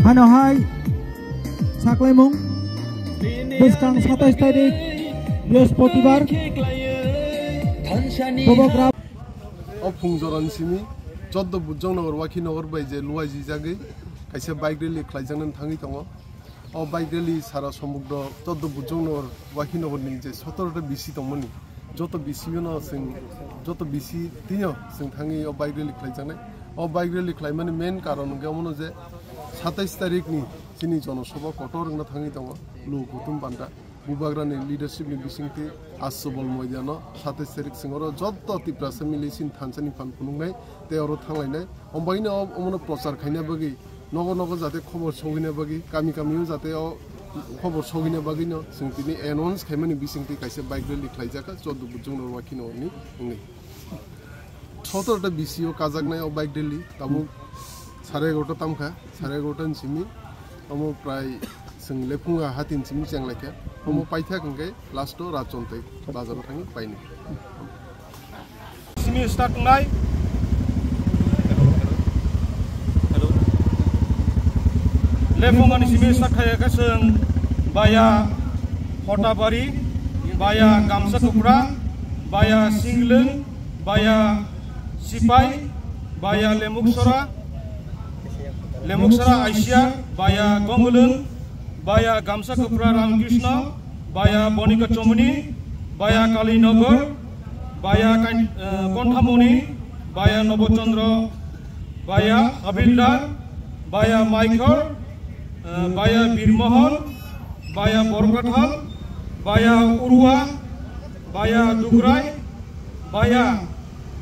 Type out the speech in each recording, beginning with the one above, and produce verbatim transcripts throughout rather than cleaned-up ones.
Hano hai saklaimung bwskang satais tarik Brihospatibar Bobo Gra. O phung jorani simi choddo Bujong Nogor, Wakhi Nogor bai je luaijijagwi kaisa bike rally khlaijaknani thangwi tongo. O bike rally sara somudro choddo Bujong Nogor, Wakhi Nogor ni je sotoro ta B C tongmani, joto B C no chwng, joto B C tino chwng thangwi o bike rally khlaijaknai. O bike rally khlaimani main karon hwnkhe omono je satais tarik ni chini jonosabha kotor wngna thangwi tongo, luku kutum panda. Bubagrani leadership ni bisingtwi Aswbol moidano satais tarik chwng oro joto Tiprasa mili chini thansa ni phan phunuknai tei oro thanglainai. Ombaino omono prochar khaina bagwi nogo nogo jate khobor sogwina bagwi, kami kami o jate o khobor sogwina bagwi no chwng tini announce khaimani bisingtwi kaisa bike rally khlaijak kha choddo Bujong Nogor, Wakhi Nogor ni wngwi. Sotoro ta B C o kajaknai o bike rally, tabuk sare egarota tamkha, sare egarota ni simi, omo prai chwng lephunga hati ni simi chenglaikha, omo paithak hwnkhe last o Rajchondrai bazar o thangwi painai. Simi start wngnai. Lephunga ni simi start khaiyakhe chwng baya Hotabari, baya Gamsa Kupra, baya Singlwng, baya Sipai, baya Lemuksora, Lemuksora Asia, baya Gongulung, baya Gamsa Kupra Ramkrishna, baya Bonika Chomoni, baya Kalinagar, baya Kain-, eh, Konthamoni, baya Nobochandra, baya Habildar, baya Maikhor, eh, baya Birmohon, baya Borkathal, baya Urua, baya Dugrai, baya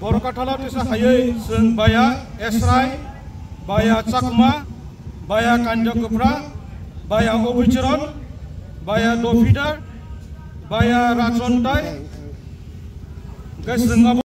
Borkathalo tisa hayui chwng baya Esrai, baya Chakma, baya Kanja Kupra, baya Obicharan, baya Dofidar, baya Rachontai, hwnkhe chwng abo